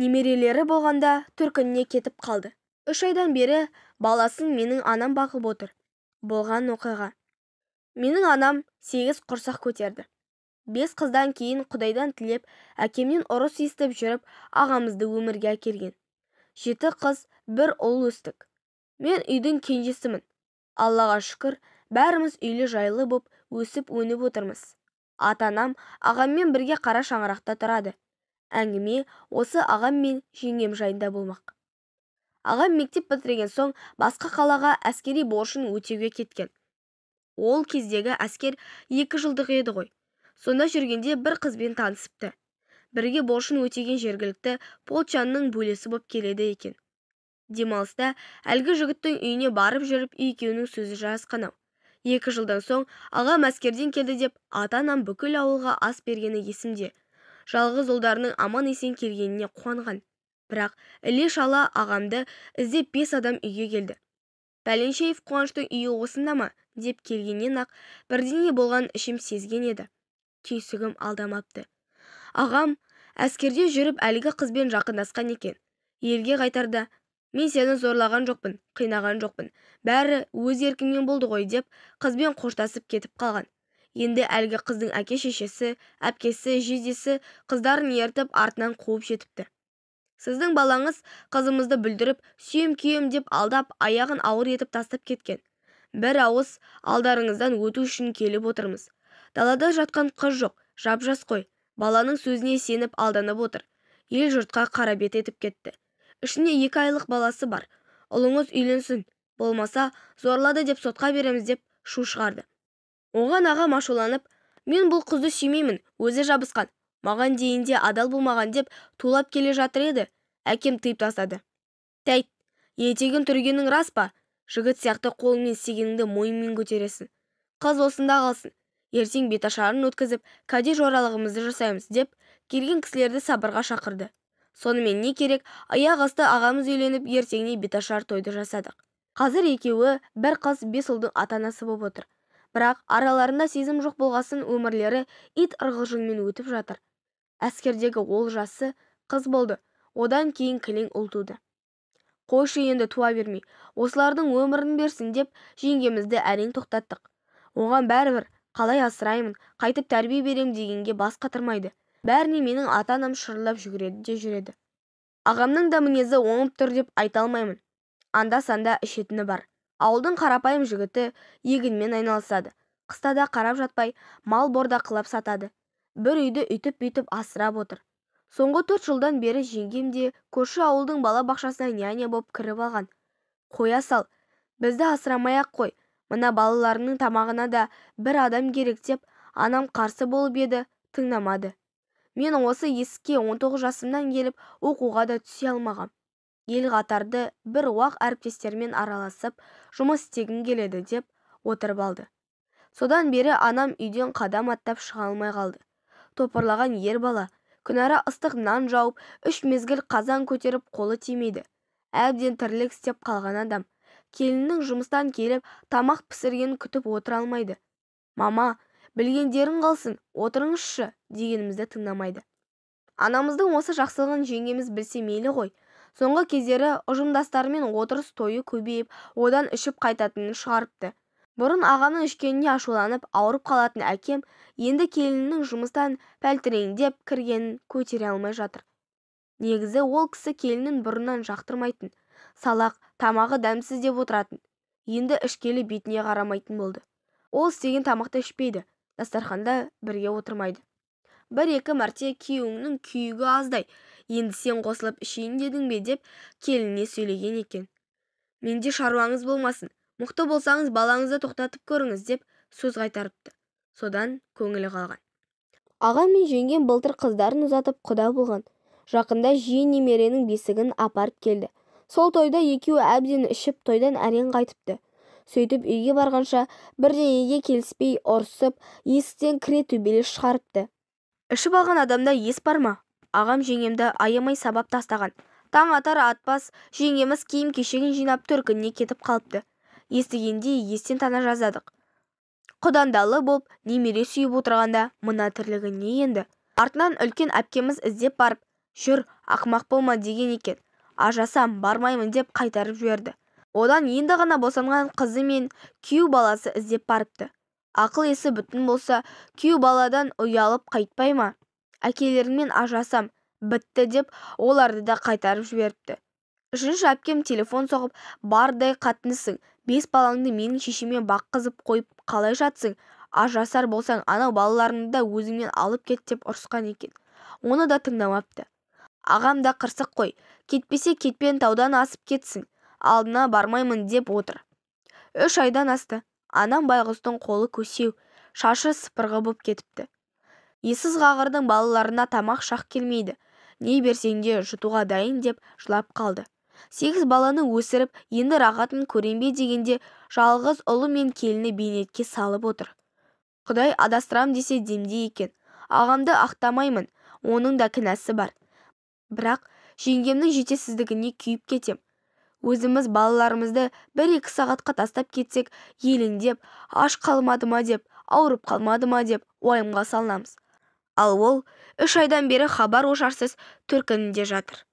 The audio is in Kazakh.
Немерелері болғанда төркініне кетіп қалды. 3 айдан бері баласын менің анам бағып отыр. Болған оқиға. Менің анам 8 құрсақ көтерді. 5 қыздан кейін Құдайдан тілеп, әкемнен ұрыс естіп жүріп, ағамызды өмірге әкелген. 7 қыз, 1 ұл өстік. Мен үйдің кенжесімін. Аллаға шүкір, бәріміз үйлі жайлы боп, өсіп-өніп отырмыз. Ата-анам ағаммен бірге қара шаңырақта тұрады. Әңгіме осы ағам мен жеңгем жайында болмақ. Ағам мектеп бітірген соң басқа қалаға әскери борышын өтеуге кеткен. Ол кездегі әскер 2 жылдық еді ғой. Сонда жүргенде бір қызбен танысыпты. Бірге борышын өтеген жергілікті полчанның бөлесі боп келеді екен. Демалыста әлгі жігіттің үйіне барып жүріп екеуінің сөзі жарасқан-ау. 2 жылдан соң ағам әскерден келді деп ата-анам бүкіл ауылға ас бергені есімде. Жалғыз ұлдарының аман-есен келгеніне қуанған. Бірақ іле-шала ағамды іздеп 5 адам үйге келді. Пәленшеев Қуаныштың үйі осында ма деп келгеннен-ақ бірдеңе болған ішім сезген еді. Түйсігім алдамапты. Ағам әскерде жүріп әлгі қызбен жақындасқан екен. Елге қайтарда, мен сені зорлаған жоқпын, қинаған жоқпын, бәрі өз еркіңмен болды ғой деп қызбен қоштасып кетіп қалған. Енді әлгі қыздың әке-шешесі, әпкесі, жездесі қыздарын ертіп артынан қуып жетіпті. Сіздің балаңыз қызымызды бүлдіріп, сүйем-күйем деп алдап, аяғын ауыр етіп тастап кеткен. Бір ауыз алдарыңыздан өту үшін келіп отырмыз. Далада жатқан қыз жоқ, жап-жас қой. Баланың сөзіне сеніп алданып отыр. Ел жұртқа қара бет етіп кетті. Ішінде 2 айлық баласы бар. Ұлыңыз үйленсін, болмаса зорлады деп сотқа береміз деп шу шығарды. Оған ағам ашуланып, мен бұл қызды сүймеймін, өзі жабысқан, маған дейін де адал болмаған деп тулап келе жатыр еді, әкем тыйып тастады. Тәйт, етегін түргенің рас па? Жігіт сияқты қолыңмен істегеніңді мойынмен көтересің. Қыз осында қалсын, ертең беташарын өткізіп, кәде жоралығымызды жасаймыз деп келген кісілерді сабырға шақырды. Сонымен не керек, аяқ асты ағамыз үйленіп, ертеңіне беташар тойды жасадық. Қазір екеуі бір қыз 5 ұлдың ата-анасы болып отыр. Бірақ араларында сезім жоқ болғасын өмірлері ит ырғылжыңмен өтіп жатыр. Әскердегі ол жасы қыз болды, одан кейін кілең ұл туды. Қойшы енді туа бермей, осылардың өмірін берсін деп жеңгемізді әрең тоқтаттық. Оған бәрібір қалай асыраймын, қайтып тәрбие берем дегенге бас қатырмайды. Бәріне менің ата-анам шырылдап жүгіреді де жүреді. Ағамның да мінезі оңып тұр деп айта алмаймын. Анда-санда ішетіні бар. Ауылдың қарапайым жігіті егінмен айналысады. Қыста да қарап жатпай, мал бордақылап сатады. Бір үйді үйтіп-бүйтіп асырап отыр. Соңғы 4 жылдан бері жеңгем де көрші ауылдың бала бақшасына няня боп кіріп алған. Қоя сал, бізді асырамай-ақ қой, мына балаларының тамағына да бір адам керек деп анам қарсы болып еді, тыңдамады. Мен осы есікке 19 жасымнан келіп оқуға да түсе алмағам. Ел қатарды бір уақ әріптестермен араласып, жұмыс істегім келеді деп отырып алды. Содан бері анам үйден қадам аттап шыға алмай қалды. Топырлаған ер бала, күнара ыстық нан жауып, 3 мезгіл қазан көтеріп қолы тимейді. Әбден тірлік істеп қалған адам. Келіннің жұмыстан келіп, тамақ пісіргенін күтіп отыра алмайды. Мама, білгендерің қалсын, отырыңызшы дегенімізді тыңдамайды. Анамыздың осы жақсылығын жеңгеміз білсе мейлі ғой. Соңғы кездері ұжымдастарымен отырыс тойы көбейіп, одан ішіп қайтатынын шығарыпты. Бұрын ағамның ішкеніне ашуланып, ауырып қалатын әкем, енді келінінің жұмыстан пәлтіреңдеп кіргенін көтере алмай жатыр. Негізі ол кісі келінін бұрыннан жақтырмайтын, салақ, тамағы дәмсіз деп отыратын. Енді ішкелі бетіне қарамайтын болды. Ол істеген тамақты ішпейді, дастарханда бірге отырмайды. 1-2 мәрте күйеуіңнің күйігі аздай, енді сен қосылып ішейін дедің бе деп келініне сөйлеген екен. Менде шаруаңыз болмасын, мықты болсаңыз балаңызды тоқтатып көріңіз деп сөз қайтарыпты. Содан көңілі қалған. Ағам мен жеңгем былтыр қыздарын ұзатып құда болған. Жақында жиен немеренің бесігін апарып келді. Сол тойда екеуі әбден ішіп тойдан әрең қайтыпты. Сөйтіп үйге барғанша бірдеңеге келіспей ұрсып, есіктен кіре төбелес шығарыпты. Ішіп алған адамда ес бар ма? Ағам жеңгемді аямай сабап тастаған. Таң атар атпас жеңгеміз киім-кешегін жинап төркініне кетіп қалыпты. Естігенде естен тана жаздадық. Құдандалы боп немере сүйіп отырғанда мына тірлігі не енді? Артынан үлкен әпкеміз іздеп барып, жүр, Ақымақ болма деген екен. Ажырасам, бармаймын деп қайтарып жіберді. Одан енді ғана босанған қызы мен күйеу баласы іздеп барыпты. Ақыл-есі бүтін болса, күйеу баладан ұялып қайтпай ма? Әкелеріңмен ажырасам, бітті деп оларды да қайтарып жіберіпті. Үшінші әпкем телефон соғып, бардай қатынсың, 5 балаңды менің шешеме баққызып қойып қалай жатсың? Ажырасар болсаң, анау балаларыңды да өзіңмен алып кет деп ұрысқан екен. Оны да тыңдамапты. Ағам да қырсық қой, кетпесе кетпен таудан асып кетсін, алдына бармаймын деп отыр. 3 айдан асты. Анам байғұстың қолы көсеу, шашы сыпырғы боп кетіпті. Есіз қағырдың балаларына тамақ шақ келмейді, не берсең де жұтуға дайын деп жылап қалды. 8 баланы өсіріп, енді рахатын көрем бе дегенде жалғыз ұлы мен келіні бейнетке салып отыр. Құдай адастырам десе демде екен. Ағамды ақтамаймын, оның да кінәсі бар. Бірақ жеңгемнің жетесіздігіне күйіп кетем. Өзіміз балаларымызды 1-2 сағатқа тастап кетсек, елеңдеп, аш қалмады ма деп, ауырып қалмады ма деп уайымға салынамыз. Ал ол 3 айдан бері хабар ошарсыз төркінінде жатыр.